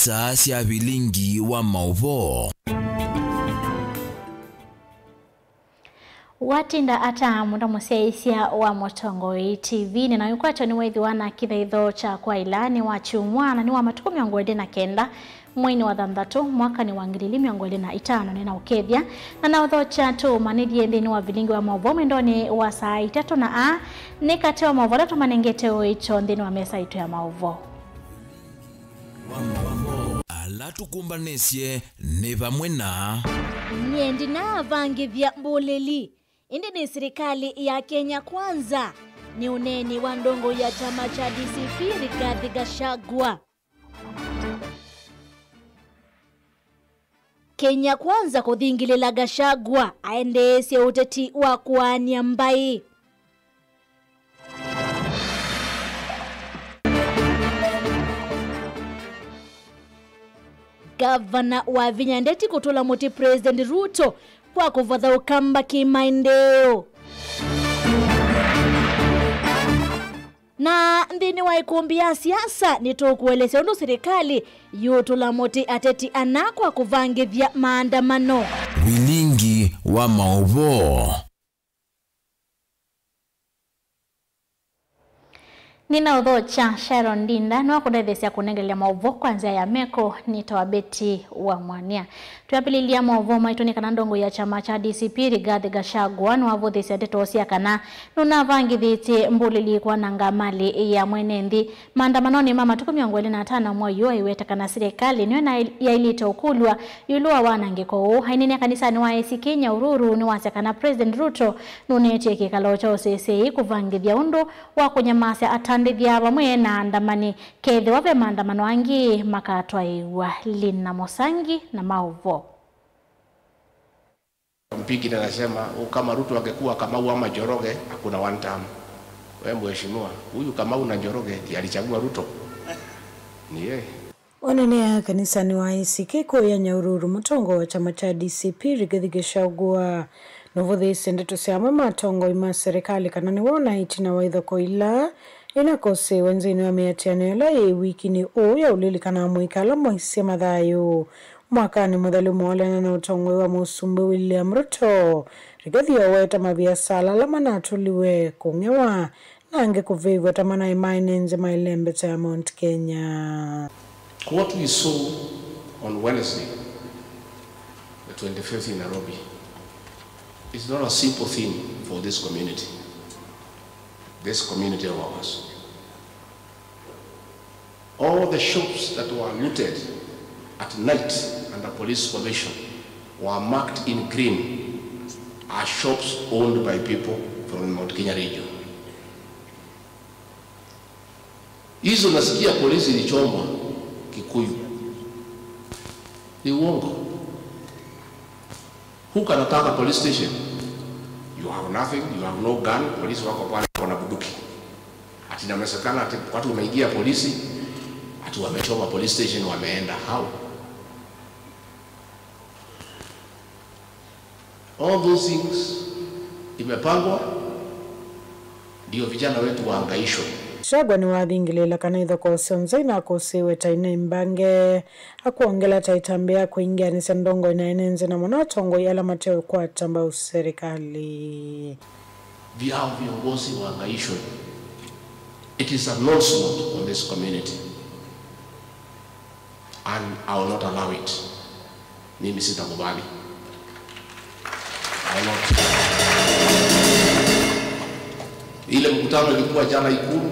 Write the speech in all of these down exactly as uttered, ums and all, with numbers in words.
Saa sya vilingi wa maũvoo. Watinda ata mũndũ mũsyaĩĩsya wa Mũtongoi T V, nĩ na ũkwatyo nĩ wĩthĩwa na kĩthaitho kya kwaĩla nĩ wa kyumwa na nĩ wa matukũ mĩongo ĩlĩ na kenda, mweinĩ wa thanthatũ, mwakanĩ wa ngili ili mĩongo ĩlĩ na itano, nĩ na ũkethya na na ũthokya tũũmanĩthye nthĩnĩ wa vilingi wa maũvoo mwendonĩ wa saa itatũ, na aa nĩ katĩ wa maũvoo ala tũmanengete ũĩkyo nthĩnĩ wa mesa itũ ya maũvoo. Ala tũkũmbanĩsye nĩ vamwe na. Nyie ndinavangĩthya mbũlĩli, ĩndĩ nĩ silikalĩ ya Kenya Kwanza. Nĩ ũneeni wa ndongo ya kyama kya D C P Rigathi Gachagua. Kenya Kwanza kũthingĩlĩla Gachagua aendeesye ũteti wa kũaany'a mbaĩ. Ngavana Wavinya Ndeti kũtũla mũtĩ President Ruto kwa kũvatha Ũkamba kĩmaendeeo. Na nthĩnĩ wa ĩkũmbĩ ya siasa, nĩtũkũelesya ũndũ silikalĩ yũtũla mũtĩ ateti ana kwa kũvangĩthya maandamano. Vilingi wa maũvoo. Nĩnaũthokya Sharon Ndinda, nĩwakũtetheesya kũnengelelya maũvoo kwa nzĩa ya meko. Nĩtawa Betty wa Mwania. Twambĩlĩlya maũvoo maitũ nĩ kana ndongo ya kyama kya D C P Rigathi Gachagua nĩwavũthĩsye ndeto sya kana nũnavangĩthĩtye mbũlĩli kwananga malĩ ya mwene nthĩ. Maandamanonĩ ma matukũ mĩongo ĩlĩ na atano mwei ũũ, aiweta kana silikalĩ nĩyo na yaĩlĩte ũkũlw'a ĩũlũ wa wanangĩko ũũ. Aineenea kanisanĩ wa A C K Nyahururu nĩwasya kana President Ruto nũnetie kĩkalo kya ũseseĩ kũvangĩthya ũndũ wa kũnyamasya atandĩthya vamwe na andamani kethĩwa ve maandamano angĩ makatwaĩĩw'a. Lina Mosangi na maũvoo. Mpigi na nasema, "Oh, kama Ruto angekuwa Kamau ama Njoroge, hakuna one term." We mheshimiwa, huyu Kamau na Njoroge ndiye alichagua Ruto. Ni yeye. Oneenea kanisanĩ wa A C K kũya Nyahururu, mũtongoi wa kyama kya D C P Rigathi Gachagua nũvũthĩĩsye ndeto sya amwe ma atongoi ma serikali kana nĩwona ĩtina wa ithokoo ila inakũsĩĩwe nthĩnĩ wa mĩatĩanĩo ĩla yĩ wikinĩ ũũ ya ũlilikana amũika ala moisye mathayũ mwakanĩ mũthelu moolana na ũtongoi wa Mũsumbĩ William Ruto. Rigathi aweta maviasala ala manatũliwe kũng'ewa na angĩ kũvĩvw'a ta manaĩ maenenze maĩle mbeta ya Mount Kenya. What we saw on Wednesday, the twenty-fifth in Nairobi, is not a simple thing for this community, this community of ours. All the shops that were looted at night under police supervision were marked in green are shops owned by people from the Mount Kenya region. Hizo nasikia polisi ilichoma Kikuyu. Ni uongo. Who can attack a police station? You have nothing, you have no gun, polisi wako pale, wako na bunduki. Ati inawezekana ati watu wameingia polisi, ati wamechoma police station, wameenda. How? All those things imepangwa ndio vijana wetu wahangaishwe. Gachagua nĩwathingĩlĩĩla kana ithokoo syonthe inakũsĩĩwe ta ina imbange, akwongela ta ĩtambya ya kwĩingĩanĩsya ndongo ina ene nthĩ na mũno atongoi ala mate ũkwata mbau serikali. Hao viongozi wahangaishwe. It is an onslaught on this community. And I will not allow it. Mimi sitakubali. I will not. Ile mkutano ilikuwa jana Ikulu,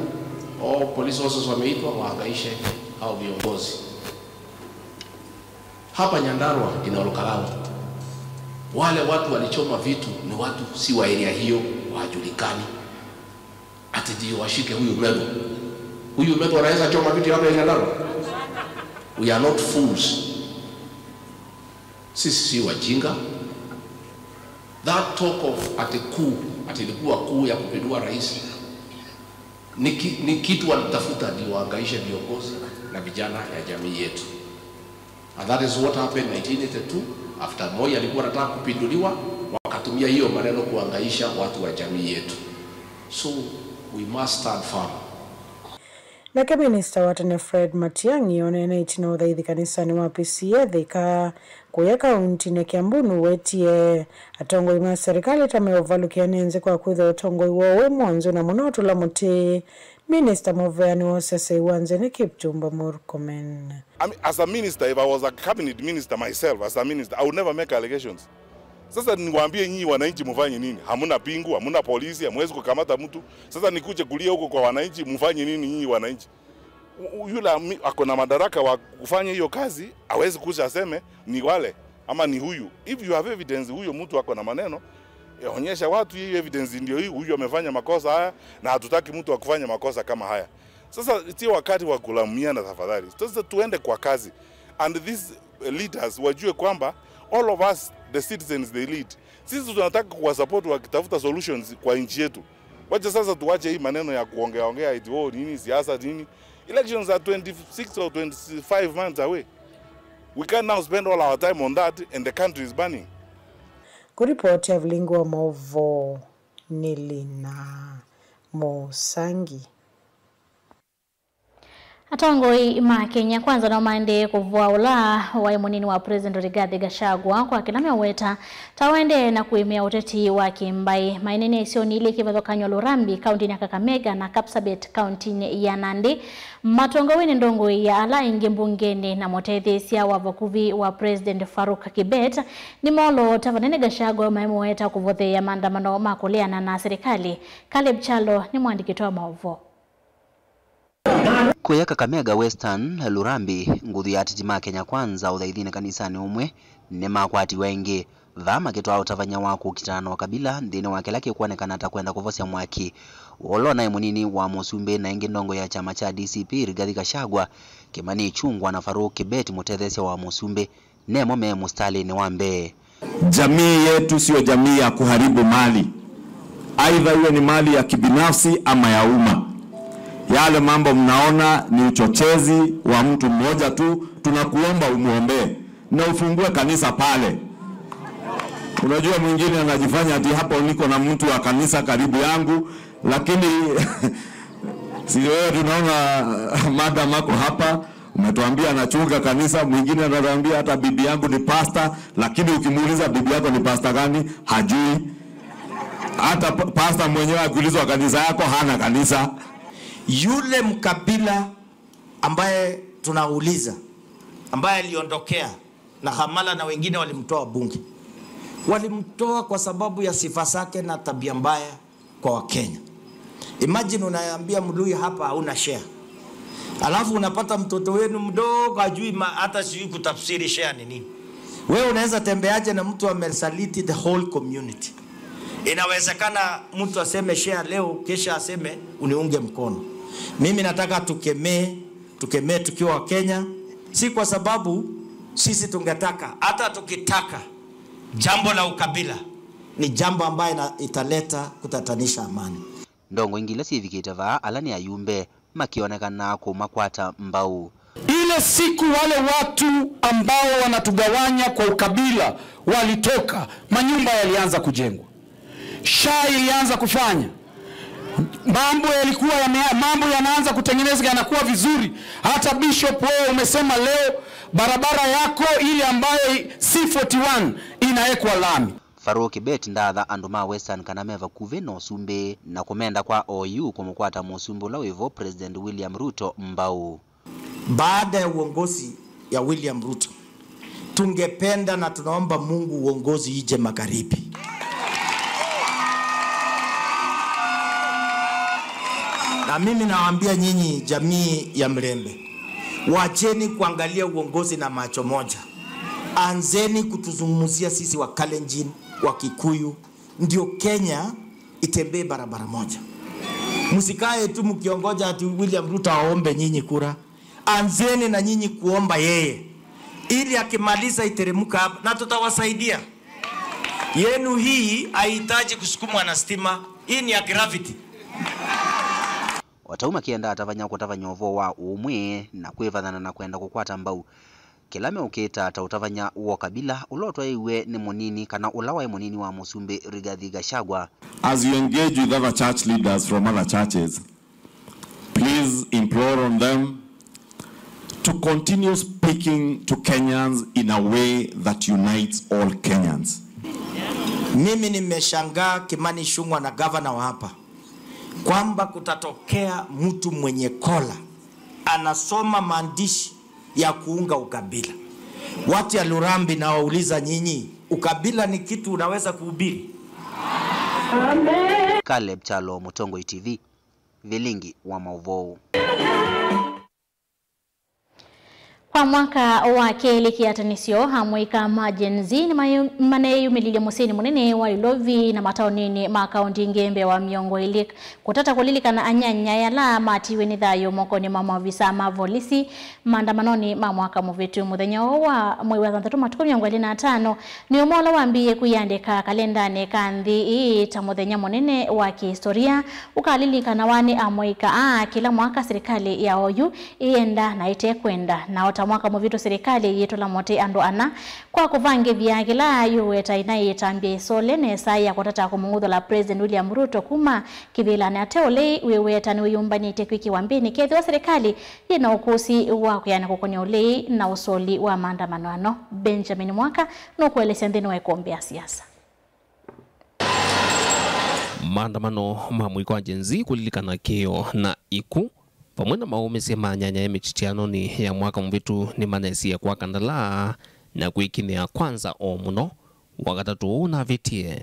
all police officers wameitwa, wahangaishe hao viongozi. Hapa Nyandarua in Ol Kalou, wale watu walichoma vitu ni watu si wa area hiyo, hawajulikani. Ati ndio washike huyu Methu. Huyu Methu anaweza choma vitu hapa ya Nyandarua? We are not fools. Sisi si wajinga. That talk of ati coup, ati ilikuwa coup ya kupindua rais, ni ki-, ni kitu wanatafuta ndio wahangaishe viongozi na vijana ya jamii yetu. And that is what happened nineteen eighty-two, after Moi alikuwa anataka kupinduliwa, wakatumia hiyo maneno kuhangaisha watu wa jamii yetu. So we must stand firm. Nake minista wa tene Fred Matiang'i oneena ĩtina ũthaithi kanisanĩ wa P C A Thika kũya kauntinĩ ya Kiambu nũwetie atongoi ma serikali ta meũvalũkĩa nĩ nzĩ kwa kwĩthĩwa ũtongoi woo wĩ mwonzu na mũno ũtũla mũtĩ. Minista mũveani wa ũsesei wa nzĩ nĩ Kipchumba Murkomen. I mean, as a minister, if I was a cabinet minister myself, as a minister, I would never make allegations. Sasa niwaambie nyinyi wananchi mfanye nini? Hamuna pingu, hamuna polisi, hamwezi kukamata mtu. Sasa nikuje kulia huko kwa wananchi, mfanye nini nyinyi wananchi? U-, u-, yule ami-, ako na madaraka wa kufanya hiyo kazi, hawezi kuja aseme ni wale ama ni huyu. If you have evidence, huyo mtu ako na maneno, eh, onyesha watu hiyo evidence ndio hii, huyu amefanya makosa haya, na hatutaki mtu akufanya makosa kama haya. Sasa sio wakati wa kulaumiana tafadhali. Sasa tuende kwa kazi. And these leaders wajue kwamba all of us, the citizens, they lead. Sisi tunataka kuwasupport wakitafuta solutions kwa nchi yetu. Wacha sasa tuwache hii maneno ya kuongea ongea eti, "Oh, nini siasa nini." Elections are twenty-six or twenty-five months away. We can't now spend all our time on that and the country is burning. Kũripoti ya Vilingi wa Maũvoo nĩ Lina Mũsangi. Atongoi ma Kenya Kwanza no maendee kũvũa ũla waĩ mũnini wa President Rigathi Gachagua kwa kĩla meũweta ta waendee na kũĩmĩa ũteti wa kĩmbaĩ. Maineenea isionĩ ilĩ kĩvathũkany'o Lurambi kauntinĩ ya Kakamega na Kapsabet kauntinĩ ya Nandi. Matongoew'e nĩ ndongoi ya ala aingĩ mbungenĩ na mũtetheesya wa vakuvĩ wa President Faruk Kibet nĩmooloota vanene Gachagua maimũweta kũvotheea maandamano ma kũleana na serikali. Caleb Kyalo nĩ mũandĩki wa maũvoo. Kũya Kakamega Western, Lurambi, nguthu ya ateti ma Kenya Kwanza ũthaithinĩ kanisanĩ ũmwe nĩmakwatiwe ĩngĩ, vaa makĩtwaa ũtavany'a wa kũkitana na ũkabila nthĩnĩ wa kĩla kĩkwonekana ta kwenda kũvosya mwaki. Ũla ũnaĩ mũnini wa mũsumbĩ na ĩngĩ ndongo ya kyama kya D C P, Rigathi Gachagua, Kimani Ichung'wah na Farouk Kibet, mũtetheesya wa mũsumbĩ, nemo me mũsitalĩnĩ wa mbee. Jamii yetu sio jamii ya kuharibu mali, aidha iwe ni mali ya kibinafsi ama ya umma. Yale mambo mnaona ni uchochezi wa mtu mmoja tu, tunakuomba umwombee na ufungue kanisa pale. Unajua, mwingine anajifanya ati hapo niko na mtu wa kanisa karibu yangu, lakini si wewe, tunaona madam ako hapa, umetuambia anachunga kanisa, mwingine anatuambia hata bibi yangu ni pastor, lakini ukimuuliza bibi yako ni pastor gani, hajui. Hata pa-, pastor mwenyewe akiulizwa kanisa yako, hana kanisa. Yule mkabila ambaye tunauliza, ambaye aliondokea na Hamala na wengine walimtoa bunge, walimtoa kwa sababu ya sifa zake na tabia mbaya kwa Wakenya. Imagine unaambia Mluhya hapa hauna share. Alafu unapata mtoto wenu mdogo hajui ma-, hata sijui kutafsiri share ni nini. Wewe unaweza tembeaje na mtu amesaliti the whole community? Inawezekana mtu aseme share leo, kesha aseme uniunge mkono. Mimi nataka tukemee, tukemee tukiwa Wakenya, si kwa sababu sisi tungetaka, hata tukitaka, jambo la ukabila ni jambo ambayo ina-, italeta kutatanisha amani. Ndongo ingĩ ila syĩvikĩte vaa, ala nĩ ayumbe, makĩonekana kũmakwata mbau. Ile siku wale watu ambao wanatugawanya kwa ukabila walitoka, manyumba yalianza kujengwa. SHA ilianza kufanya. Mambo yalikuwa yame-, mambo yanaanza kutengenezeka, yanakuwa vizuri. Hata Bishop, wewe umesema leo barabara yako ile ambayo C forty-one inawekwa lami. Farouk Kibet ndaatha andũ ma Western kana me vakuvĩ na ũsumbĩ na kũmenda kwa O U kũmũkwata mũsumbĩ ũla wĩvo, President William Ruto, mbau. Baada ya uongozi ya William Ruto, tungependa na tunaomba Mungu uongozi ije magharibi. Na mimi nawaambia nyinyi, jamii ya Mlembe, wacheni kuangalia uongozi na macho moja. Anzeni kutuzungumzia sisi wa Kalenjin, wa Kikuyu, ndio Kenya itembee barabara moja. Msikae tu mkiongoja ati William Ruto aombe nyinyi kura. Anzeni na nyinyi kuomba yeye, ili akimaliza iteremuka hapa, na tutawasaidia. Yenu hii haihitaji kusukumwa na stima. Hii ni ya gravity. O ta ũu makĩenda atavany'a kũtavany'a ũvoo wa ũũmwe na kwĩvathana na kwenda kũkwata mbau kĩla meũkĩta ta ũtavany'a wa ũkabila ũla ũtwaĩiw'e nĩ mũnini kana ũla waĩ mũnini wa mũsumbĩ Rigathi Gachagua. As you engage with other church leaders from other churches, please Implore on them to continue speaking to Kenyans in a way that unites all Kenyans. Mimi nimeshangaa Kimani Ichung'wah na gavana wa hapa kwamba kutatokea mtu mwenye kola anasoma maandishi ya kuunga ukabila. Watu ya Lurambi, nawauliza nyinyi, ukabila ni kitu unaweza kuhubiri? Caleb Kyalo, Mũtongoi T V, Vilingi wa Maũvoo. Kwa mwaka wa kelĩ kĩatanĩsyo, amũika ma Gen Z nĩmayu-, maneyumĩlilye mũsyĩnĩ mũnene wa Ilovi na mataoninĩ ma kaũnti ingĩ mbee wa mĩongo ĩlĩ kũtata kũlilikana anyanya aya ala matiwe nĩ thayũ mokonĩ ma maovisa ma volisi maandamanonĩ ma mwaka mũvĩtu. Mũthenya ũũ wa mwei wa thanthatũ, matukũ mĩongo ĩlĩ na atano, nĩ ũmwe ũla wambĩĩe kwĩyandĩka kalendanĩ ka nthĩ ĩĩ ta mũthenya mũnene wa kĩhistoria ũkalilikanawa nĩ amũika aa kĩla mwaka silikalĩ ya oyu ĩyenda na ĩtekwenda. Na o ta mwaka mũvĩtu, silikalĩ yĩtũla mũtĩ andũ ana kwa kũvangĩthya kĩla yũweta ĩna ĩtambya ĩsole nesa ya kũtata kũmũng'uthũla President William Ruto kuma kĩvĩlanĩ ate ũlei wĩweta nĩwĩyũmbanĩtye kwĩkĩwa mbĩnĩ kethĩwa silikalĩ yĩna ũkũsĩ wa kwĩana kũkũnĩa ũlei na ũsoli wa maandamano ano. Benjamin Mwaka nũkũelesya nthĩnĩ wa ĩkombe ya siasa. Maandamano ma mũika wa Gen Z kũlilikana kĩo na iku, vamwe na maũmĩsye ma nyanya ya mĩtitianonĩ ya mwaka mũvĩtu nĩmanesie kwaka ndalaa na kwĩkinĩa kwanza o mũno. Wakatatũ ũũ ũnavĩtie,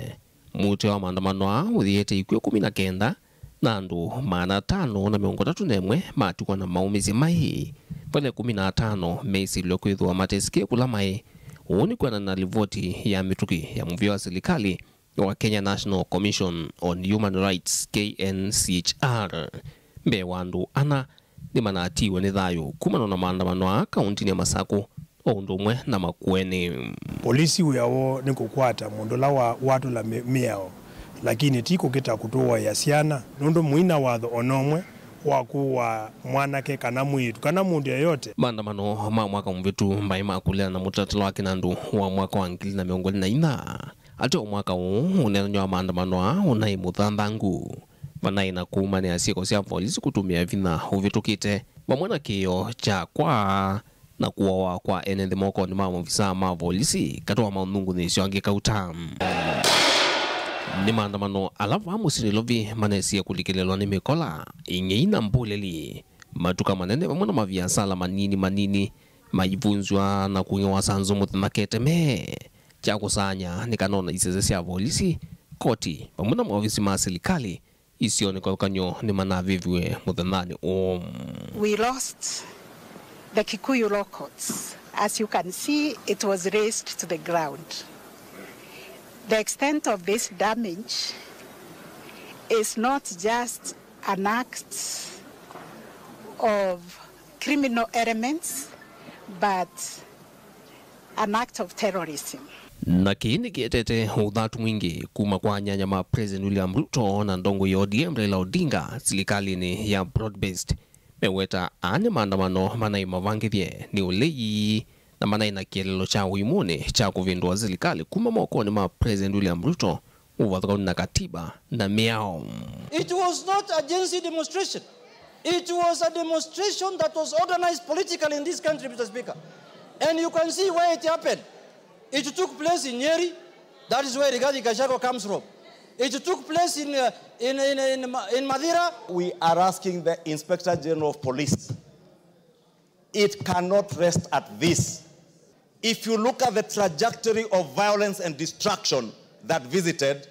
mũtĩ wa maandamano aa ũyĩete ikw'ũ ĩkũmi na kenda, na andũ maana atano na mĩongo ĩtatũ na ĩmwe matiwa na maũmĩsye maĩ, vala ĩkũmi na atano meisĩlwe kwĩthĩwa matesĩkĩe kũla maĩ. Ũũ nĩ kwĩanana na livoti ya mĩtũkĩ ya mũvĩa wa silikalĩ wa Kenya National Commission on Human Rights, K N C H R. Mbee wa andũ ana nĩmanatiiwe nĩ thayũ kumana na maandamano aa kaũntinĩ ya Masakũ, o ũndũ ũmwe na Makueni. Polisi wĩa woo nĩ kũkwata mũndũ ũla wa-, watũla mĩ-, mĩao, lakini ti kũkĩta kũtũaĩa syana, nũndũ mũina watho o na ũmwe wa kũũa mwanake kana mwĩĩtu kana mũndũ yeyote. Maandamano ma mwaka mũvĩtu maĩ ma kũleana na mũtalatala wa kĩnandũ wa mwaka wa ngili na mĩongo ĩlĩ na inya. Ateo mwaka ũũ, ũneenany'a wa maandamano aa ũnaĩ mũthanthangũ. Vanaĩ na kũumanĩa syĩko sya volisi kũtũmĩa vinya ũvĩtũkĩte, vamwe na kĩĩo kya kwaa na kũawa kwa ene nthĩ mokonĩ ma maovisaa ma volisi, katĩ wa maũnungunĩsyo angĩ kauta. Nĩ maandamano ala vaa mũsyĩ Nairobi manesie kũlikĩlĩlwa nĩ mĩkola, ing'ei na mbũlĩli, matuka manene vamwe na maviasala manini manini maivunzw'a na kũng'ewa sanzũ mũthenya keteme. Kya kũsaany'a nĩ kana o na isese sya volisi, koti, vamwe na maovisi ma silikalĩ isionĩ kĩvathũkany'o nĩmanavĩviwe mũthenyanĩ ũũ. We lost the Kikuyu Law Courts. As you can see, it was razed to the ground. The extent of this damage is not just an act of criminal elements, but an act of terrorism. Na kĩĩ nĩkĩetete ũthatu mwingĩ kuma kwa anyanya ma President William Ruto na ndongoi ya O D M Raila Odinga silikalĩnĩ ya broad-based. Meweta aa nĩ maandamano manaĩ mavangĩthye nĩ ũlei na manaĩ na kĩeleelo kya ũimũnĩ kya kũvĩndũa silikalĩ kuma mokonĩ ma President William Ruto ũvathũkanu na katiba na mĩao. It was not a Gen Z demonstration. It was a demonstration that was organized politically in this country, Mister Speaker. And you can see where it happened. It took place in Nyeri. That is where Rigathi Gachagua comes from. It took place in, uh, in, in, in, Ma-, in Mathira. We are asking the Inspector General of Police. It cannot rest at this. If you look at the trajectory of violence and destruction that visited,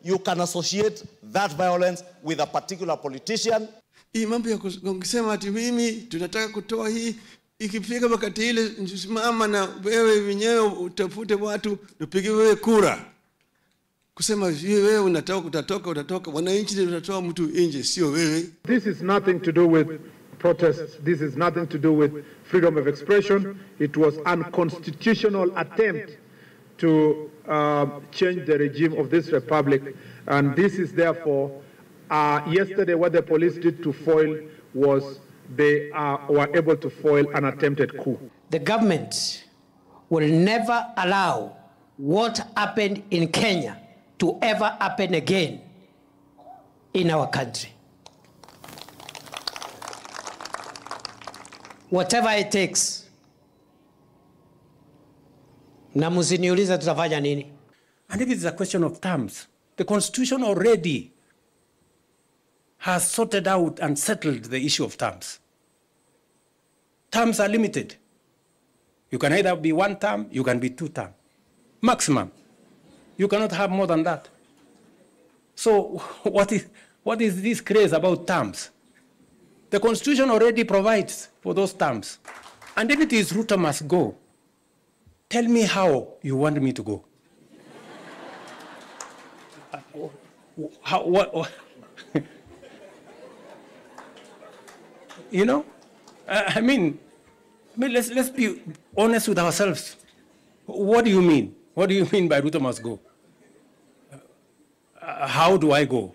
you can associate that violence with a particular politician. Hii mambo ya kus-, kusema ati mimi tunataka kutoa hii, ikifika wakati ile, simama na wewe mwenyewe utafute watu, tupige wewe kura. Kusema sijui wewe unatoka, utatoka, utatoka, wananchi ndio utatoa mtu nje, sio wewe. This is nothing to do with protests. This is nothing to do with freedom of expression. It was unconstitutional attempt to, uh, change the regime of this republic. And this is therefore, uh, yesterday what the police did to foil was they, uh, were able to foil an attempted coup. The government will never allow what happened in Kenya to ever happen again in our country. Whatever it takes. Na msiniulize tutafanya nini. And if it's a question of terms, the constitution already has sorted out and settled the issue of terms. Terms are limited. You can either be one term, you can be two term. Maximum. You cannot have more than that. So what is, what is this craze about terms? The constitution already provides for those terms. And if it is Ruto must go, tell me how you want me to go. How, what, you know? I, I mean, I mean, let's, let's be honest with ourselves. What do you mean? What do you mean by Ruto must go? Uh, how do I go?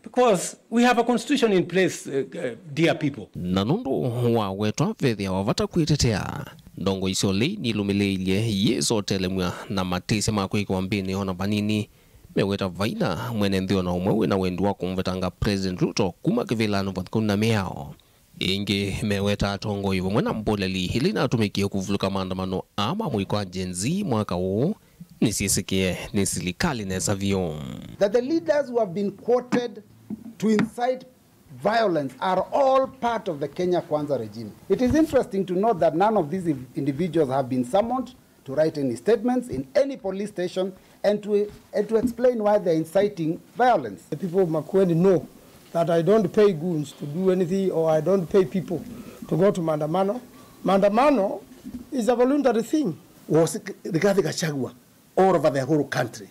Because we have a constitution in place, uh, uh, dear people. Na nũndũ wa wetwa vethĩawa vata kwĩtetea, ndongo isu lei nilũmĩlĩilye yĩsotelemw'a na matĩsya ma kwĩkĩwa mbĩnĩ ona vanini. Meweta vaina mwene nthĩ ona ũmwe wĩna wendi wa kũmvetanga President Ruto kuma kĩvĩlanĩ va kũna mĩao. Ĩngĩ meweta atongoi vamwe na mbũleli ĩla inatũmĩkie kũvulũka maandamano aa ma mũiko wa Gen Z mwaka ũũ nĩsyĩsĩkĩe nĩ silikalĩ nesa vyũ. That the leaders who have been quoted to incite violence are all part of the Kenya Kwanza regime. It is interesting to note that none of these individuals have been summoned to write any statements in any police station and to, and to explain why they're inciting violence. The people of Makueni know that I don't pay goons to do anything, or I don't pay people to go to maandamano. Maandamano is a voluntary thing. Was Rigathi Gachagua all over the whole country,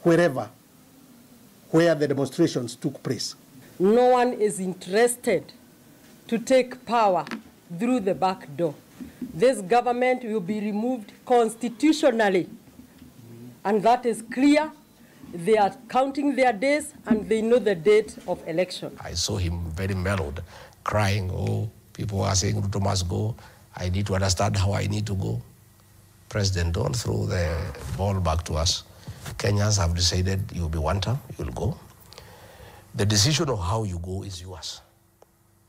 wherever, where the demonstrations took place? No one is interested to take power through the back door. This government will be removed constitutionally, and that is clear. They are counting their days and they know the date of election. I saw him very mellowed, crying, "Oh, people are saying Ruto must go. I need to understand how I need to go." President, don't throw the ball back to us. Kenyans have decided you'll be one term, you'll go. The decision of how you go is yours.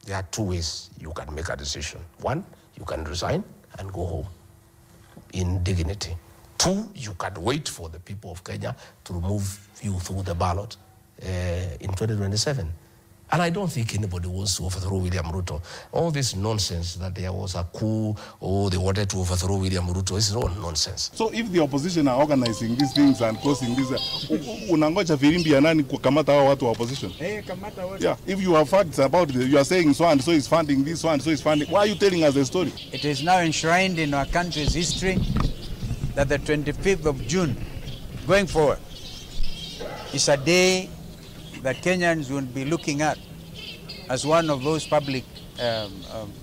There are two ways you can make a decision. One, you can resign and go home in dignity. Two, you can wait for the people of Kenya to remove you through the ballot, uh, in twenty twenty-seven. And I don't think anybody wants to overthrow William Ruto. All this nonsense that there was a coup, oh, they wanted to overthrow William Ruto, is all nonsense. So if the opposition are organizing these things and causing this, uh, u-, u-, unangoja filimbi ya nani kukamata hao watu wa opposition? Eh, kamata wote. Yeah, if you have facts about the, you are saying so and so is funding this, so and so is funding, why are you telling us the story? It is now enshrined in our country's history that the twenty-fifth of June, going forward, is a day that Kenyans will be looking at as one of those public, um, um,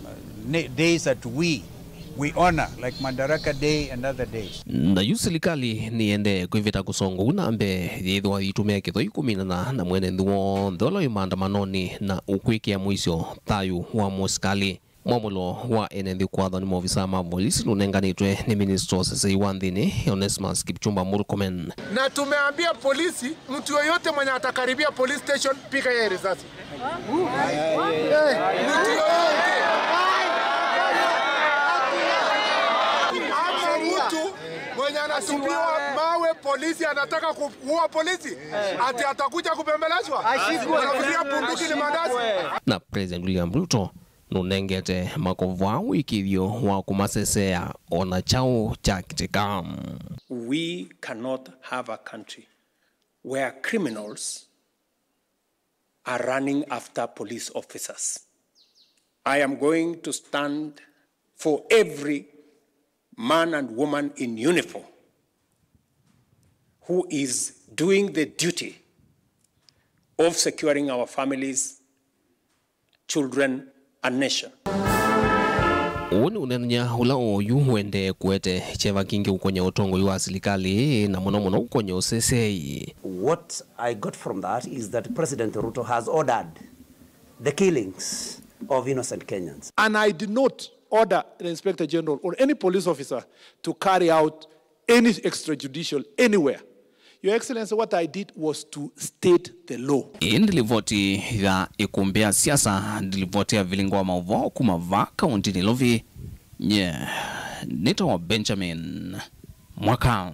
na-, days that we, we honor, like Madaraka Day and other days. Na yu silikalĩ nĩendee kwĩvĩta kũsonga ũu na mbee yĩthĩwa yĩitũmĩa kĩthoi kũminana na mwene nthĩ w'onthe ũla wĩ maandamanonĩ na ũkwĩkĩa mũisyo thayũ wa mũsikalĩ. Mwamũlo wa ene nthĩ kwathwa nĩ maovisaa ma volisi nũnenganĩtwe nĩ minista wa ũsesei wa nthĩnĩ, Onesmus Kipchumba Murkomen. Na tumeambia polisi, mtu yoyote mwenye atakaribia police station, piga yeye risasi. Eh, mtu yoyote. Ama mtu mwenye anatupiwa mawe, polisi anataka kuua polisi, ati atakuja kubembelezwa? Unafikiria bunduki ni mandazi? Na President William Ruto nũnengete makovu aa ũĩkĩĩthyo wa kũmasesea o na kyaũ kyakĩtĩka. We cannot have a country where criminals are running after police officers. I am going to stand for every man and woman in uniform who is doing the duty of securing our families, children, and nation. Ũũ nĩ ũneenany'a ũla oyu ũendee kũete kyeva kingĩ ũkony'a ũtongoi wa silikalĩ, na mũno mũno ũkony'a ũsesei. What I got from that is that President Ruto has ordered the killings of innocent Kenyans. And I did not order the Inspector General or any police officer to carry out any extrajudicial anywhere. Your Excellency, what I did was to state the law. Ĩĩ nĩ livoti ya ĩkumbĩ ya siasa, nĩ livoti ya vilingo wa maũvoo kuma vaa kaunti Nairobi. Nye nĩtawa Benjamin Mwaka.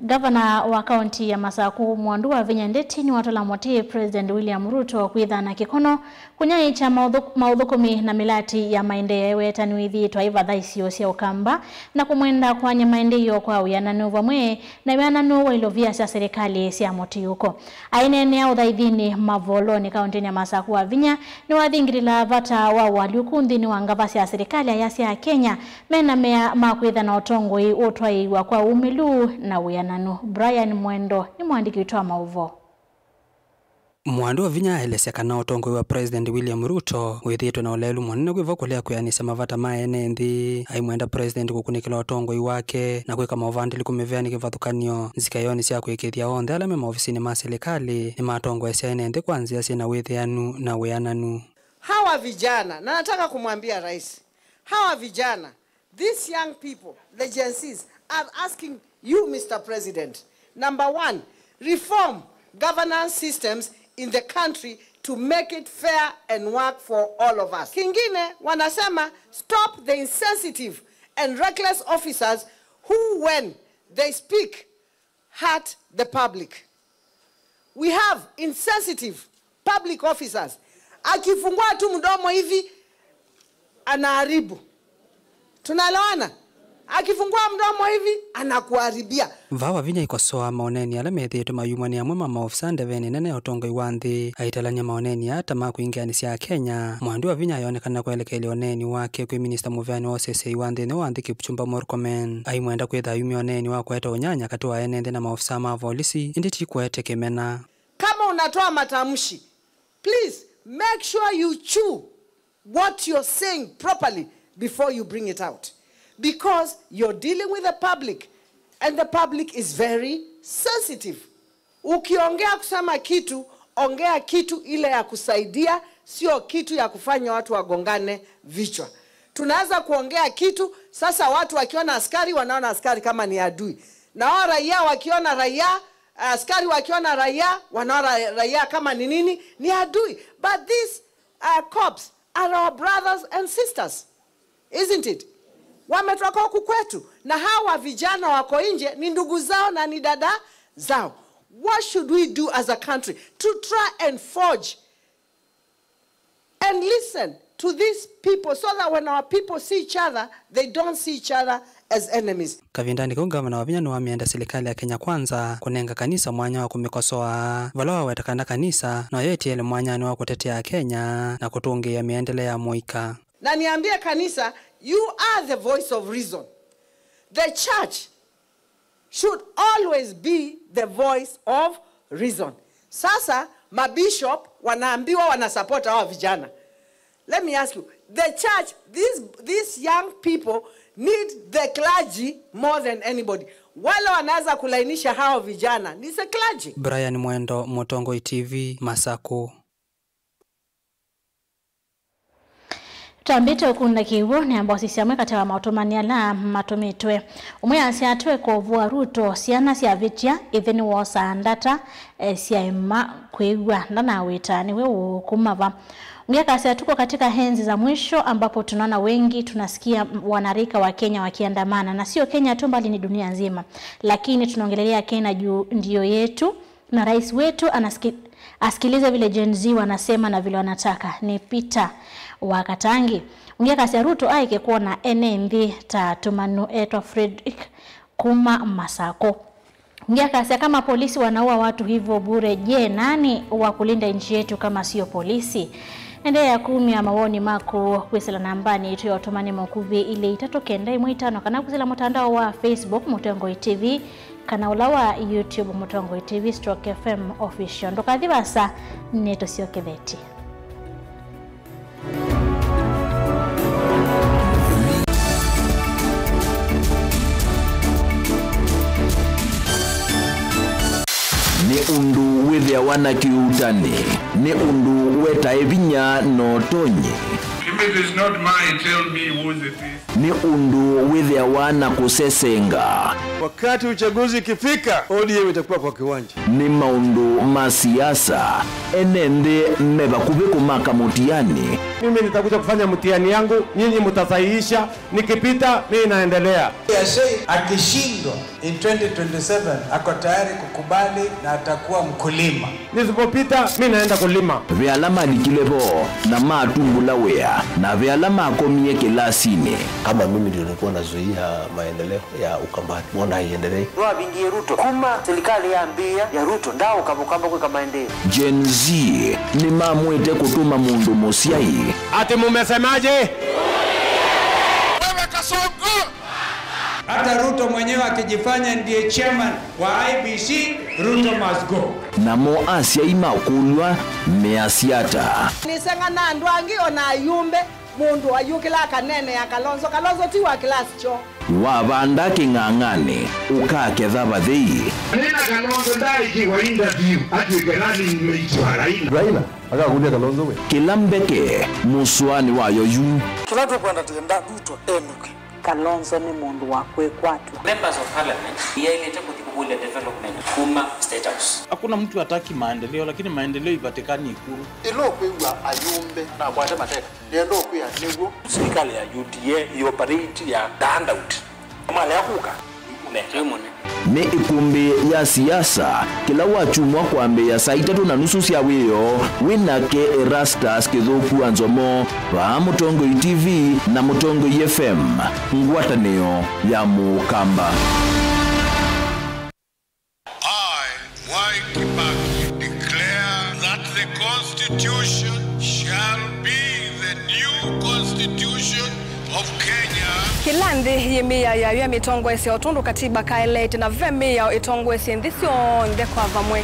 Ngavana wa kaunti ya Masaku, Mwandu wa Vinya Ndeti, nĩwatũla mũtĩ President William Ruto kwĩthana kĩkono kũnyaĩĩkya maũthũ-, maũthũkũmi na mĩlati ya maendeeo ĩwetanĩw'ĩthĩtwe aivatha isio sya Ũkamba na kũmwenda kũany'a maendeeo kwa wĩananu vamwe na wĩananu wa ilovia sya silikalĩ sya mũtiũko. Aineenea ũthaithinĩ Mavolonĩ kaũntĩnĩ ya Masaku, wa Vinya nĩwathingĩlĩla vata wa ũalyũku nthĩnĩ wa ngava sya silikalĩ aya sya Kenya mena mea ma kwĩtha na ũtongoi ũtwaĩĩw'a kwa ũmĩlu na wĩananu. Brian Mwendo nĩ mũandĩki witũ wa maũvoo. Mwandu wa Vinya aelesya kana ũtongoi wa President William Ruto wĩthĩĩtwe na ũleelu mũnene kwĩ vo kũlea kwĩanĩsya mavata ma ene nthĩ. Aimwenda President kũkunĩkĩla ũtongoi wake na kwĩka maũvandĩlĩku mĩveanĩ kĩvathũkany'o nzikaĩonĩ sya kũĩkĩĩthya onthe ala me maovisinĩ ma silikalĩ nĩmatongoesya ene nthĩ kwa nzĩa syĩ na wĩthĩanu na wĩananu. Hawa vijana, na nataka kumwambia rais, hawa vijana, these young people, the Gen Zs, are asking you, Mister President, number one, reform governance systems in the country to make it fair and work for all of us. Kingine, wanasema, stop the insensitive and reckless officers who, when they speak, hurt the public. We have insensitive public officers. Akifungua tu mdomo hivi, anaharibu. Tunaelewana? Akifungua mdomo hivi, anakuharibia. Vaa Wavinya aikosoa maoneni ala methĩĩtwe mayumwa nĩ amwe ma maofisa ndeveni nene ya ũtongoi wa nthĩ. Aitalany'a maoneni aa ta ma kwingĩanĩsya Akenya, Mwandu wa Vinya ayonekana kwelekelya ũneeni wake kwĩ minista mũveani wa ũseseĩ wa nthĩ nthĩnĩ wa nthĩ Kipchumba Murkomen. Aimwenda kwĩtha ayumya ũneeni wa kũete ũnyanya katĩ wa ene nthĩ na maofisa ma volisi, ĩndĩ ti kũete kĩmena. Kama unatoa matamshi, please make sure you chew what you're saying properly before you bring it out, because you're dealing with the public and the public is very sensitive. Ukiongea kusema kitu, ongea kitu ile ya kusaidia, sio kitu ya kufanya watu wagongane vichwa. Tunaweza kuongea kitu, sasa watu wakiona askari, wanaona askari kama ni adui. Na wao raia wakiona raia, askari wakiona raia, wanaona raia kama ni nini? Ni adui. But these, uh, cops are our brothers and sisters. Isn't it? Wametoka huku kwetu, na hawa vijana wako nje ni ndugu zao na ni dada zao. What should we do as a country to try and forge and listen to these people so that when our people see each other, they don't see each other as enemies? Kavindanĩ kau, ngavana Wavinya nĩwamĩenda silikalĩ ya Kenya Kwanza kũnenga kanisa mwanya wa kũmĩkosoa, vala waweta kana kanisa noyo ĩtiele mwanyanĩ wa kũtetea Akenya na kũtũngĩĩa mĩendele ya mũika. Na niambie kanisa, you are the voice of reason. The church should always be the voice of reason. Sasa mabishop wanaambiwa wanasupport hawa vijana. Let me ask you, the church, these, these young people need the clergy more than anybody. Wale wanaweza kulainisha hao vijana ni the clergy. Brian Mwendo, Mũtongoi T V, Masaku. Twambĩte ũkunda kĩw'ũ, nĩamba ũsisya amwe katĩ wa maũtũmani ala matũmĩtwe. Ũmwe asya, atweka ũvũa Ruto, syana syavĩtya, ĩthe nĩwosaa ndata, eh, syaema kwĩw'a, ndanawĩta, nĩwe ũũ kuma va? Ũngĩ akasya, tuko katika enzi za mwisho ambapo tunaona wengi tunasikia wanarika wa Kenya wakiandamana, na sio Kenya tu bali ni dunia nzima, lakini tunaongelelea Kenya juu ndio yetu. Na rais wetu anasiki-, asikilize vile Gen Z wanasema na vile wanataka. Nĩ Peter wa Katangi. Ũngĩ akasya, Ruto aeke kwona ene nthĩ ta tũmanu. Etwa Fredrick kuma Masako. Ũngĩ akasya, kama polisi wanaua watu hivyo bure, je, nani wa kulinda nchi yetu kama sio polisi? Endeea kumya mawoni maku kwĩsĩla nambanĩ itũ ya ũtũmani mũkuvĩ, ilĩ itatũ kenda ĩmwe itano, kana kwĩsĩla mũtandao wa Facebook, Mũtongoi T V, kana ũla wa YouTube, Mũtongoi T V stroke F M Official. Ndũkathi vaasa, nĩtũsyokethetye. Nĩ ũndũ wĩthĩawa na kĩuutani, nĩ ũndũ wetae vinya na ũtonyi. It is not mine, tell me whose it is. Nĩ ũndũ wĩthĩawa na kũsesenga. Wakati uchaguzi ikifika, O D M itakuwa kwa kiwanja. Nĩ maũndũ ma siasa, ene nthĩ me vakuvĩ kũmaka mũtiani. Mimi nitakuja kufanya mtihani yangu, nyinyi mtasahihisha, nikipita, mimi naendelea. Yashei akishindwa in twenty twenty-seven, ako tayari kukubali na atakuwa mkulima. Nisipopita, mi naenda kulima. Ve ala malikile vo na matumbũla wĩa, na ve ala makomie kĩlasinĩ. Kama mimi ndio nilikuwa nazuia maendeleo ya Ukambani, mbona haiendelei? Nĩwavingie Ruto. Kuma serikali yambĩĩa ya Ruto, ndaaũka Ũkamba kwĩka maendeeo. Gen Z nĩmamwĩte kũtũma mũndũ mũsyai. Ati mumesemaje? Wewe Kasongo! Hata Ruto mwenyewe akijifanya ndiye chairman wa I E B C, Ruto must go. Namo asyai makũlw'a measya ata? Nĩseng'ana andũ angĩ o na ayumbe, mũndũ ayũkĩla akaneenea Kalonzo. Kalonzo ti wa class kyoo. Wavanda kĩng'ang'anĩ, ũkaketha vathei. Nĩna Kalonzo ndaikiwa interview atw'ĩke running mate wa Raila. Raila akakũlya Kalonzo we. Kĩla mbeke mũsũanĩ wayo yu. Kĩla tũkwenda tĩenda Ruto enũke. Kalonzo nĩ mũndũ wa kwĩkwatw'a. Members of Parliament yaĩlĩte kũthi kũvũlya development kuma State House. Hakuna mtu hataki maendeleo, lakini maendeleo ipatikani Ikulu. Ĩla ũkwĩw'a ayumbe na akwate mateka, nĩenda ũkwĩa nĩw'o. Serikali ya U D A ĩoperate ya the handout. Malea kũka, nĩkũnenga. Nĩ ĩkũmbĩ ya siasa, kĩla wakyumwa kwambĩĩa saa itatũ na nusu sya wĩoo, wĩ nake Erastus Kĩthũku wa Nzomo, vaa Mũtongoi T V na Mũtongoi F M, ngwatanĩo ya Mũkamba. I, Mwai Kibaki, declare that the Constitution shall be the new Constitution of Kenya. Kĩla nthĩ yĩ mĩao yayo ya mĩtongoesye o tondũ katiba kaeleete, na ve mĩao ĩtongoesye nthĩ syonthe kwa vamwe.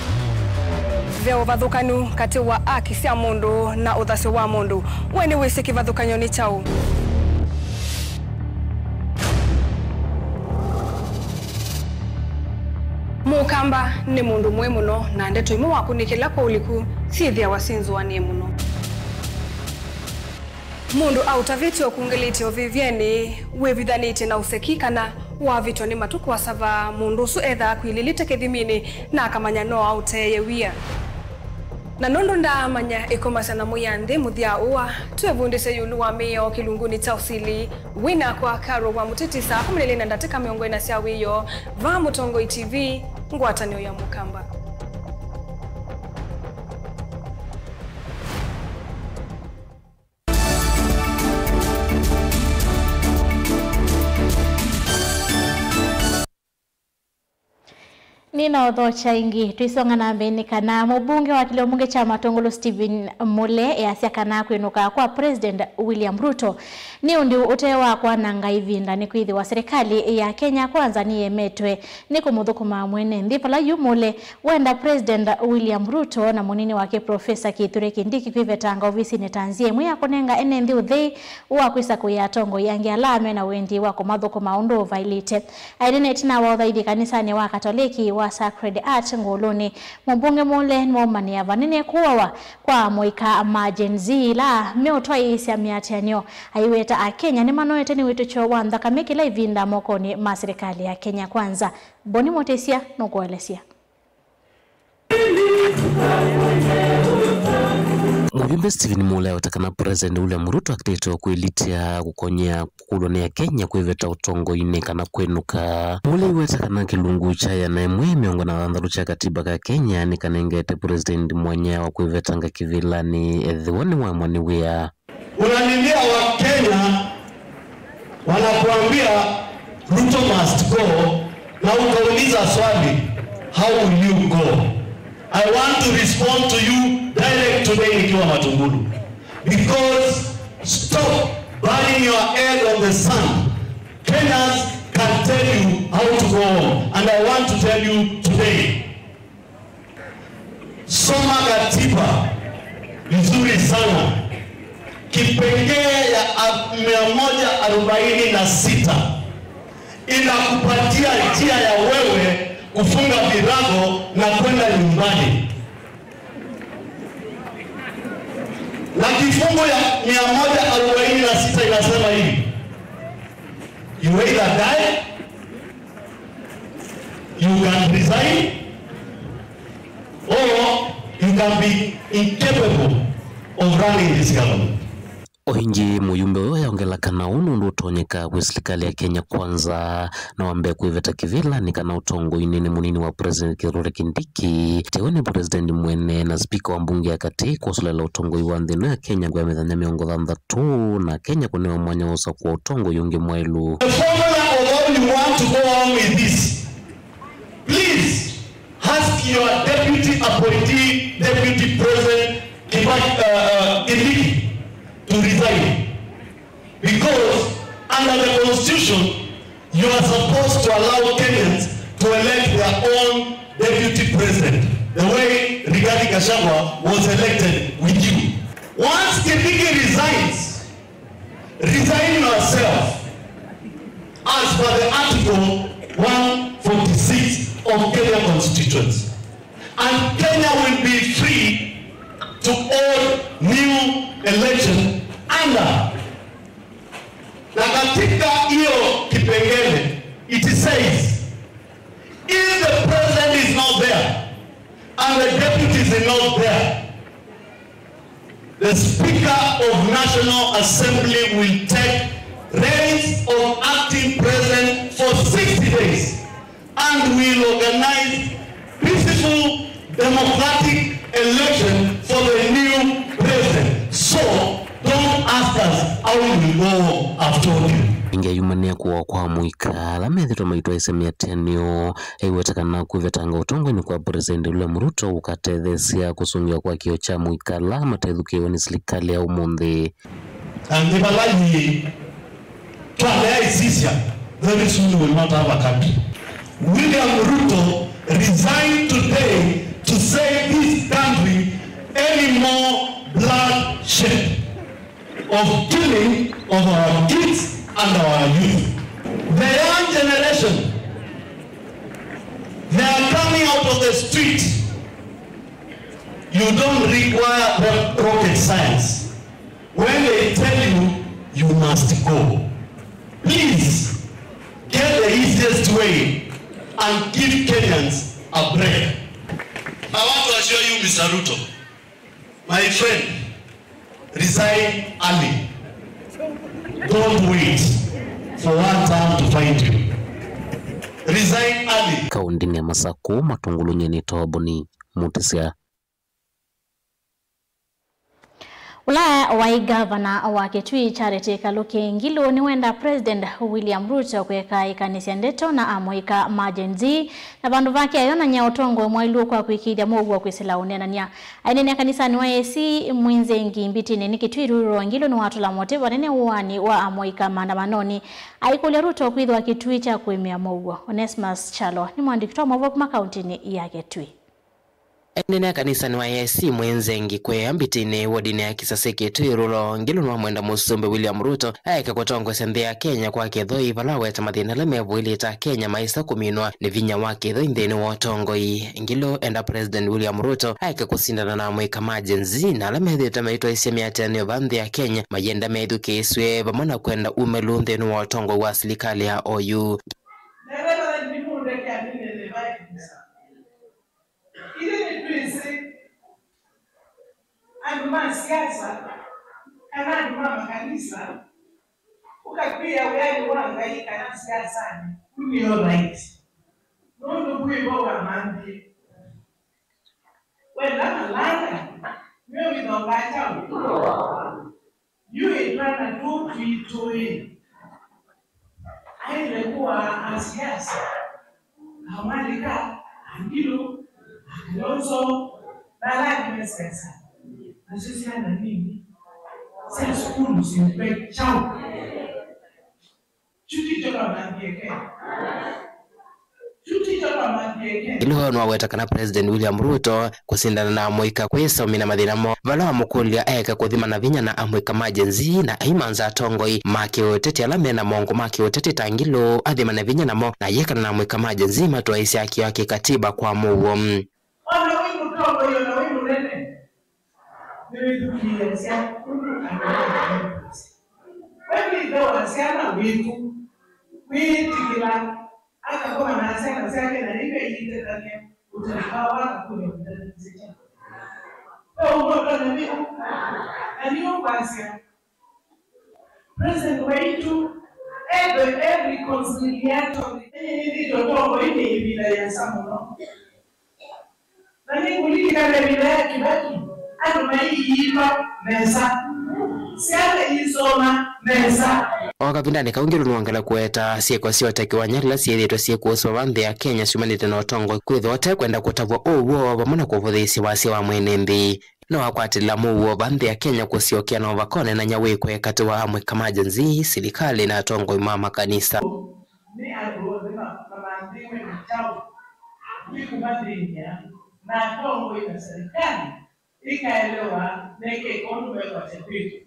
Ve ũvathũkanu katĩ wa aki sya mũndũ na ũthasyo wa mũndũ. We nĩwĩsĩ kĩvathũkany'o nĩ kyaũ? Mũkamba nĩ mũndũ mũĩ mũno, na ndeto imwe wakũnĩkĩla kwa ũliku syĩthĩawa syĩ nzũanĩe mũno. Mũndũ aũtavĩtye ũkungĩlĩtye ũvĩvyenĩ, wĩvithanĩtye na ũseki, kana wavĩtwa nĩ matukũ asava, mũndũ ũsu ethaa akwilĩlĩte kĩthiminĩ na akamanya no aũteeye wia. Na nũndũ ndaamanya ĩkomasya na Mwĩanthĩ mũthya ũa, twĩvundĩsye ĩũlũ wa mĩao kĩlungunĩ kya ũsili. Wĩ nakwa Carol wa Mũtiti saa kũmi na ilĩ na ndatĩka mĩongo ĩna sya wĩoo, vaa Mũtongoi T V, ngwatanĩo ya Mũkamba. Nĩnaũthokya ĩngĩ, twĩsonga na mbee nĩ kana mũmbunge wa kĩlĩo mbunge kya Matũngũlũ Stephen Mule easya kana kwĩnũka kwa President William Ruto nĩ ũndũ ũte wa kwananga ĩvinda, nĩkwĩthĩwa serikali ya Kenya Kwanza nĩyemetwe nĩ kũmũthũkũma mwene nthĩ. Vala yu Mule wenda President William Ruto na mũnini wake Professor Kithure Kindiki kwĩvetanga ovisinĩ ta nzĩa ĩmwe ya kũnenga ene nthĩ ũthei wa kwĩsa kũya atongoi angĩ ala me na wendi wa kũmathũkũma ũndũ ũvaĩlĩte. Aineenete ĩtina wa ũthaithi kanisanĩ wa Katoleki wa Sacred Heart Ngũlũnĩ, mũmbunge Mule nĩwaumanĩa vanene kũawa kwa amũika ma Gen Z ĩla meũtwaĩĩsya mĩatĩanĩo. Aiweta Akenya nĩmanoete nĩ wĩtũkyo wa nthakame kĩla ĩvinda mokonĩ ma serikali ya Kenya Kwanza. Boni Mũtĩsya nũkũelesya. Mũvimbe Stephen Mule aweta kana President William Ruto akĩlĩte kwĩlitya kũkony'a kũkũlwa nĩ Akenya kwĩveta ũtongoinĩ kana kwĩnũka. Mule aiweta kana kĩlungu kya ĩana ĩmwe mĩongo na thanthatũ kya katiba ka Kenya nĩkanengete President mwanya wa kwĩvetanga kĩvĩlanĩ ethĩwa nĩwaemwa nĩ wĩa. Unalilia Wakenya, wanakuambia Ruto must go, na ukauliza swali, how will you go? I want to respond to you direct today nikiwa Matungulu, because stop burning your head on the sand. Kenyans can tell you how to go home, and I want to tell you today. Soma katiba vizuri sana. Kipengee ya a-, mia moja arobaini na sita inakupatia njia ya wewe kufunga virago na kwenda nyumbani. Na kifungu ya mia moja arobaini na sita inasema hivi, you either die, you can resign, or you can be incapable of running this government. O ĩngĩ, mũyumbe ũyũ ayongela kana ũũ nũndũ ũtonyeka kwĩ silikalĩ ya Kenya Kwanza na wambe kwĩveta kĩvĩlanĩ kana ũtongoinĩ nĩ mũnini wa President Kithure Kindiki, tewe nĩ President mwene na spika wa mbunge ya katĩ kwosolela ũtongoi wa nthĩ ĩno ya Kenya kwa mĩthenya mĩongo thanthatũ, na Kenya kũnewa mwanya wa ũsakũa ũtongoi ũngĩ mwaĩlu. The formula of how you want to go on with this, please ask your deputy appointee, Deputy President Kibaki, uh, uh, Kindiki to resign. Because under the constitution, you are supposed to allow Kenyans to elect their own deputy president, the way Rigathi Gachagua was elected with you. Once Kindiki resigns, resign yourself as per the Article one forty-six of Kenya Constitution. And Kenya will be free to hold new election under. Na katika hiyo kipengele, it says, if the president is not there and the deputy is not there, the Speaker of National Assembly will take reins of acting president for sixty days and will organize peaceful democratic election for the new president. So don't ask us how we will go after you. Ingeyumanĩa kũwa kwa amũika ala methĩtwe maitwaĩsya mĩatĩanĩo, aiweta kana kwĩvetanga ũtongoinĩ kwa President William Ruto ũkatetheesya kũsũngĩwa kwa kĩo kya amũika ala matethukĩĩwe nĩ silikalĩ ya ũmũnthĩ. Na nĩ vala yĩĩ, twalea ĩsisya, very soon we will not have a country. William Ruto resigned today to save this country any more bloodshed of killing of our kids and our youth. The young generation, they are coming out of the street. You don't require ro-, rocket science. When they tell you, you must go. Please, get the easiest way and give Kenyans a break. I want to assure you, Mister Ruto, my friend, resign early. Don't wait for one term to find you. Resign early. Kaũntĩnĩ ya Masakũ, Matũngũlũ, nyie nĩtawa Boni Mũtĩsya. Ũla waĩ ngavana wa Kitui Charity Kaluki Ngilu nĩwenda President William Ruto kwĩkaĩkanĩsya ndeto na amũika ma Gen Z, na vandũ vake ayonany'a ũtongoi mwaĩlu kwa kwĩkĩĩthya mũuo kwĩsĩla ũneenany'a. Aineenea kanisanĩ wa A C Mwinzengi Mbitinĩ nĩ Kitui Rural, Ngilu nĩwatũla mũtĩ vanene ũaani wa amũika maandamanonĩ. Aikũlya Ruto kwĩthĩwa Kitui kya kũĩmĩa mũuo. Onesmus Kyalo nĩ mũandĩki wa maũvoo kuma kaũntĩnĩ ya Kitui. Eneenea kanisanĩ wa A C Mwinzengi kwĩ Mbitinĩ, wodinĩ ya Kisasi Kitui Rural, Ngilu nĩwamwenda Mũsumbĩ William Ruto aeke kũtongoesya nthĩ ya Kenya kwa kĩthoi, vala aweta mathĩna ala mevũĩlĩte Akenya maĩsa kũminwa nĩ vinya wa kĩthoi nthĩnĩ wa ũtongoi. Ngilu enda President William Ruto aeke kũsindana na amũika ma Gen Z na ala methĩĩtwe maitwaĩsya mĩatĩanĩo vaa nthĩ ya Kenya, mayenda methukĩĩsw'e vamwe na kwenda umĩlu nthĩnĩ wa ũtongoi wa silikalĩ ya O U. Ithyĩ nĩtwĩsĩ andũ ma siasa kana andũ ma makanisa, ũkakwĩa wĩanĩ wa Ngai kana siasanĩ, kũ nĩ all right. Nũndũ kwĩ vo wamanthie. Wenda malanga, nĩwe wĩthongaa kyaũ? Yu ĩtwana tũu twitũ-ĩ, aĩle kũaa asiasa, amwalĩka, Angilu, Akalonzo, na ala angĩ me siasa. Nasyo syana nini sya sukulu simbe kyaũ? Kyu tikyo twamanthie Kenya. Kyu tikyo twamanthie Kenya. Ĩndĩ we nĩwaweta kana President William Ruto kũsindana na amũika kwĩsa ũmina mathĩna moo, vala wamũkũlya aeke kũthima na vinya na amũika ma Gen Z na aimanza atongoi ma kĩũteti ala me na mongũ ma kĩũteti ta Ngilu athima na vinya namo, na ayĩkana na amũika ma Gen Z matwaĩsya kĩo kya kĩkatiba kwa mũuo. Ona wĩ mũtongoi, ona wĩ mũnene, Wĩthukĩĩasya ũndũ andũ ma makwasya. We nĩ ĩthe wa syana witũ, wĩtĩkĩla akakoma na syana syake na nĩve iitethany'a ũtali wao akakũlya ũtethany'isye kyaũ? Ve ũndũ ũtonya wĩka? Na nĩyo kwasya, President waitũ ethwe e reconciliatory. Nĩnyĩthĩtwe ũtongoinĩ ĩvinda yĩasa mũno. Na nĩngũlilikana ĩvinda ya Kibaki, andũ maiiva nesa, syana iisoma nesa. O kavindanĩ kau, Ngilu nĩwongela kũweta syĩko sya ũteki wa nyarila syĩthĩĩtwe syĩkũsĩwa va nthĩ ya Kenya syumanĩte na ũtongoi kwĩthĩwa ũte kwenda kũtavw'a ũw'o vamwe na kũvũthĩĩsya wasya wa mwene nthĩ. Nĩwakwatĩlĩla mũuo va nthĩ ya Kenya kũsyokea na ũvaka ũneenany'a wĩkwe katĩ wa amũika ma Gen Z, silikalĩ, na atongoi ma makanisa. Nĩ andũ onthe ma- mamanthiwe na kyaũ nĩ kũmathĩny'a, na atongoi na serikali ikaelewa nĩkĩ ũndũ mekwasya kwĩtũ.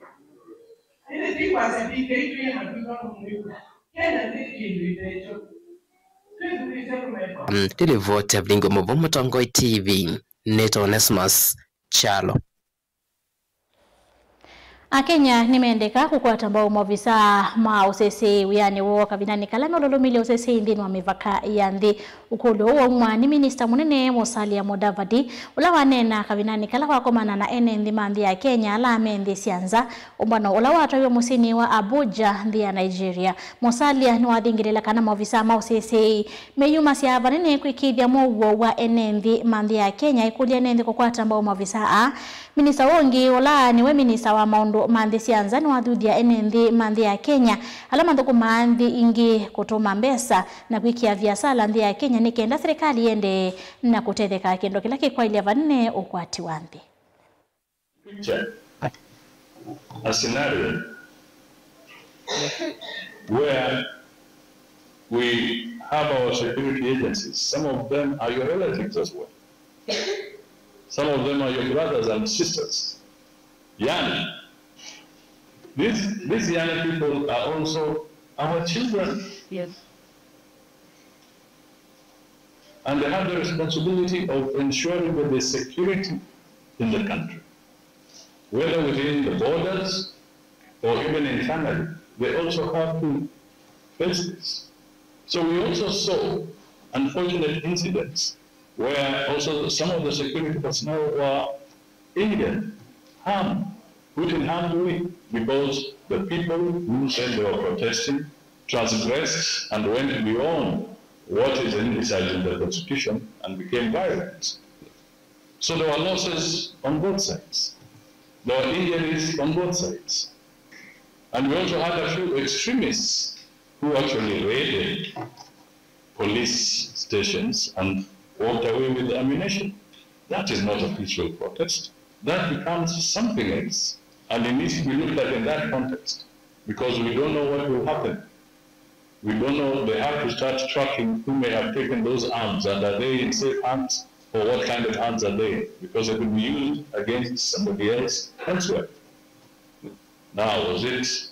Ĩndĩ ti kwasya ti Ngai twĩ na twĩtwa tũmwĩw'a. Kenya nĩ kĩndũ ĩtekyo. Twĩthukĩĩsya tũmekwa. Mm, nĩ livoti ya Vilingi wa Mauvoo, Mũtongoi T V, nĩtawa Onesmus Kyalo. Akenya nĩmendeka kũkwata mbau maovisaa ma ũseseĩ wĩanĩ woo kavindanĩ kala meũlũlũmĩlya ũseseĩ nthĩnĩ wa mĩvaka ya nthĩ. Ũkũlyo ũũ waumwa nĩ minista mũnene Musalia Mudavadi, ũla waneena kavindanĩ kala wakomana na ene nthĩ ma nthĩ ya Kenya ala me nthĩ sya nza, ũmbano ũla watwaiwe mũsyĩnĩ wa Abuja, nthĩ ya Nigeria. Musalia nĩwathingĩlĩla kana maovisaa ma ũseseĩ meyumasya vanene kwĩkĩĩthya mũuo wa ene nthĩ ma nthĩ ya Kenya, ĩkũlya ene nthĩ kũkwata mbau maovisaa aa. Minista ũũ ũngĩ, ũla nĩwe minista wa maũndũ ma nthĩ sya nza, nĩwathuthya ene nthĩ ma nthĩ ya Kenya ala mathũkũmaa nthĩ ingĩ kũtũma mbesa na kwĩkĩa viasala nthĩ ya Kenya nĩ kenda silikalĩ ĩendee na kũtetheka, kĩndũ kĩla kĩkwaĩlya vanene ũkwati wa nthĩ. Picture a scenario where we have our security agencies, some of them are your relatives as well. Some of them are your brothers and sisters. Young. These, these young people are also our children. Yes. And they have the responsibility of ensuring that there's security in the country, whether within the borders or even internally. They also have to face this. So we also saw unfortunate incidents where also some of the security personnel were injured, harmed, put in harm's way because the people who said they were protesting transgressed and went beyond what is envisaged in the constitution and became violent. So there were losses on both sides. There were injuries on both sides. And we also had a few extremists who actually raided police stations and walked away with ammunition. That is not a peaceful protest. That becomes something else. And it needs to be looked at in that context, because we don't know what will happen. We don't know, they have to start tracking who may have taken those arms, and are they in safe hands, or what kind of hands are they? Because they could be used against somebody else elsewhere. Now, was it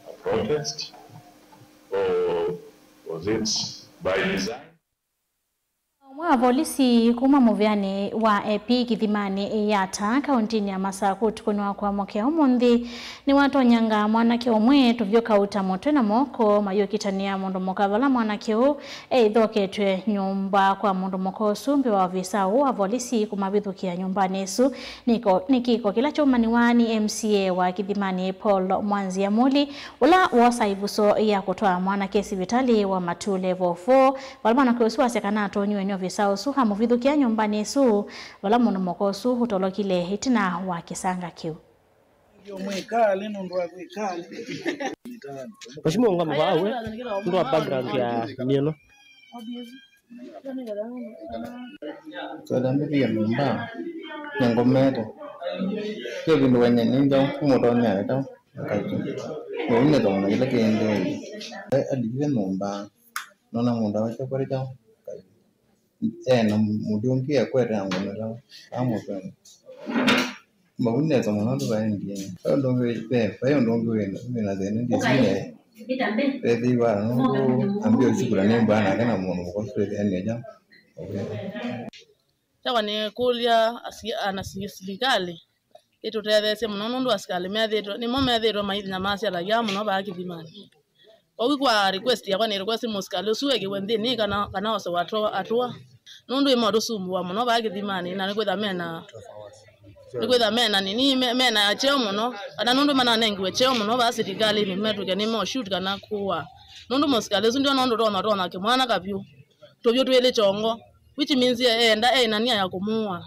a protest, or was it by design? Ũmwe wa volisi kuma mũvĩanĩ wa Epi Kĩthimanĩ Yatta, kaũntĩnĩ ya Masakũ, ũtukũnĩ wa kũamũkĩa ũmũnthĩ, nĩwatonyanga mwanake ũmwe tũvyũ kauta mũtwe na moko, mayũkĩtanĩa mũndũ mũka vala mwanake ũũ eĩthoketw'e nyũmba kwa mũndũ mũka ũsu. Mbee wa ovisa ũũ wa volisi kũmavithũkĩa nyũmbanĩ ĩsu, nĩ ko- nĩ kĩko kĩla kyaumaniwa nĩ M C A wa Kĩthimanĩ, Paul Mwanzia Muli, ũla woosa ĩvuso ya kũtwaa mwanake sivitalĩ wa Matuu Level four, vala mwanake ũsu wasya kana atonyiwe nĩ ovisa ũsu amũvithũkĩa nyũmbanĩ ĩsu, vala mũndũ mũka ũsu ũtolokile ĩtina wa kĩsanga kĩu. Mheshimiwa, ũngama vaa we, nũndũ wa background ya mĩeno. Twenda mbĩthĩe nyũmba, nĩngomete. Kwĩ vĩndũ wenye nĩngya kũmũtonya ĩta. Mũu nĩtong'ona kĩla kĩendeeie. Alikie nyũmba, nona mũndũ awete kũrĩ kyaũ. E na mũndũ ũngĩ ekwete angomela amũtwene. Mũu nĩtong'ona ũndũ vaendie. Vai ũndũ ũngĩ wĩ- ve- vai ũndũ ũngĩ wĩna wĩna thĩna ndĩsine. Vethĩwa nũndũ ambia ũsukula nĩ mbaa nake na mũndũ mũkosu ĩthĩanĩe kyaũ. Kyakwa nĩ kũlya asi- ana si- silikalĩ ĩtũtetheesye mũno, nũndũ asikalĩ methĩĩtwe, nĩmo methĩĩtwe maithinya masya lagĩa mũno vaa kĩthimanĩ. Kwoou kwa request yakwa, nĩ request mũsikalĩ ũsu ekĩwe nthĩnĩ kana, kana osewe atwa-, atũa. Nũndũ ĩmatũsumbũa mũno vaa kĩthimanĩ, na nĩkwĩtha mena, nĩkwĩtha mena nini, me-, mena cheo mũno, kana nũndũ mananengiwe cheo mũno vaa silikalĩnĩ, metw'ĩke nĩ mo shoot kana kũa. Nũndũ mũsikalĩ ũsu ndĩona ũndũ ũtonya, ũtonya kĩmwana kavyũ. Tũvyũ twĩlĩ kyongo, which means e-, eenda e na nia ya kũmũũa.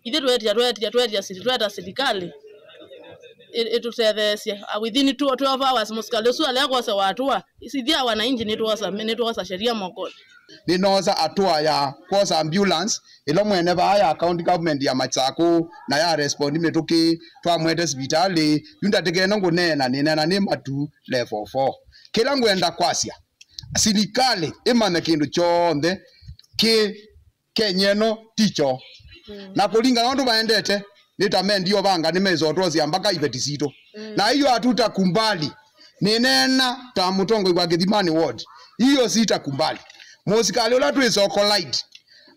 Ithyĩ twetia, twetia, twetia sili-, tweta silikalĩ ĩ-, ĩtũtetheesye. Ah, within two, twelve hours, mũsikalĩ ũsu alea kwosewa atũa, ithyĩ wananchi nĩtwosa, nĩtwosa sheria mokoni. Nĩnoosa atũa ya kwosa ambulance, ĩla mwene vaa ya county government ya Machakos na ya respond mĩtũkĩ, twamwete sivitalĩ, yu ndatĩkene ngũneena, nĩneena nĩ matu level four. Kĩla ngwenda kwasya, silikalĩ ĩmanye kĩndũ kyonthe kĩ Kenya ĩno ti kyoo. Mm. Na kũlingana na ũndũ maendete, nĩ ta mendio vanga nĩmesotwosya mpaka iveti sitũ. Mm. Na hiyo hatutakubali. Nĩneena ta mũtongoi wa Kĩthimani ward. Hiyo sitakumbali. Mũsikalĩ ũla twĩ Sokolite,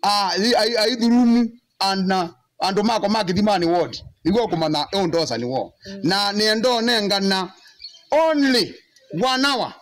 a-, ai-, ai-, aithurumu ana andũ makwa ma Kĩthimani ward, nĩw'o ũkũmanya ũndosa nĩw'o. Mm. Na nĩenda ũnengana only one hour.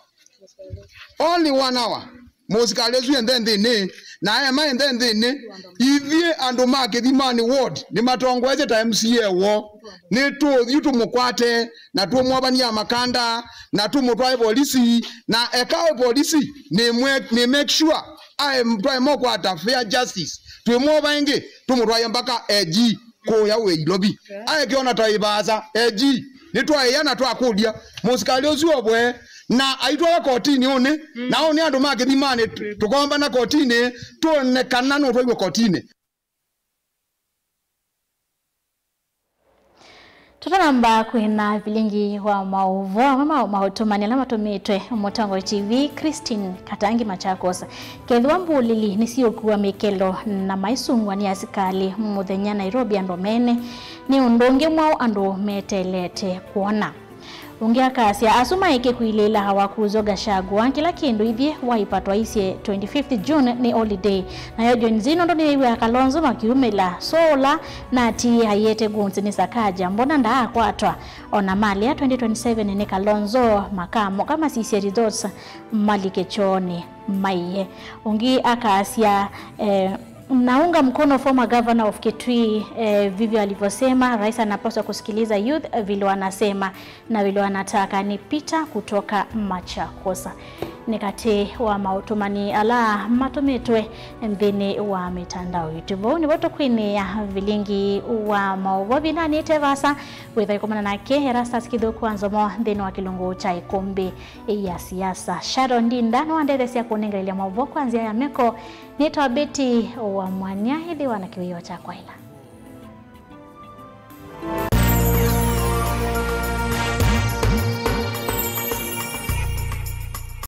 Only one hour. Mũsikalĩ ũsu ende nthĩnĩ, na ema ende nthĩnĩ, ithyĩ andũ ma Kĩthimani ward nĩmatongoesye ta M C A woo. Nĩtũũthiũ tũmũkwate, na tũmwovanie makanda, na tũmũtwae polisi, na ekawe polisi, nĩ mwe-, nĩ make sure ae-, twaema ũkwata fair justice. Twĩmwova ĩngĩ, tũmũtwae mpaka A G kũya wĩ Ilovi. Aekeona ta ĩvaasa, A G, nĩtwaĩa na twakũlya mũsikalĩ ũsu ovwe, na aitwawa kotinĩ ũnĩ, mm, na ũnĩ andũ ma Kĩthimani, mm, tũkombana kotinĩ, tuone kana nũtwaiwe kotinĩ. Tũtanamba kwĩna vilingi wa maũvoo amwe ma maũtũmani ala matũmĩtwe Mũtongoi T V, Christine Katangi Machakos. Kethĩwa mbũlĩli nĩsiũkua mĩkelo na maisungwa nĩ asikalĩ mũthenya Nairobi andũ mene, nĩ ũndũ ũngĩ mwaũ andũ meteelete kwona? Ũngĩ akasya, asu maĩke kwilĩĩla wa kuzwa Gachagua, kĩla kĩndũ ithyĩ waipatwa isye twenty-fifth June nĩ holiday. Nayo Gen Z nũndũ nĩyĩw'aa Kalonzo makiumĩla, so ũla natiie aiete guns nĩ Sakaja, mbona ndaakwatwa? Ona malea twenty twenty-seven nĩ Kalonzo, makamoka masisye results, malike kyoonĩ maiye. Ũngĩ akasya, eh, naunga mkono former governor of Kitui, eh, vivyo alivyosema, rais anapaswa kusikiliza youth, eh, vile wanasema, na vile wanataka. Ni Peter kutoka Machakos. Nĩ katĩ wa maũtũmani ala matũmĩtwe nthĩnĩ wa mĩtandao itũ. Vau nĩvo tũkwinĩa vilingi wa maũvoo vinanĩ ĩte vaasa. Wĩthwa ĩkomana nake Erastus Kĩthũku wa Nzomo nthĩnĩ wa kĩlungu kya Ĩkũmbĩ ya Siasa. Sharon Ndinda nĩwandetheesya kũnengelelya maũvoo kwa nzĩa ya meko. Nĩtawa Betty wa Mwania, ĩthĩwa na kĩwĩoo kya kwaĩla.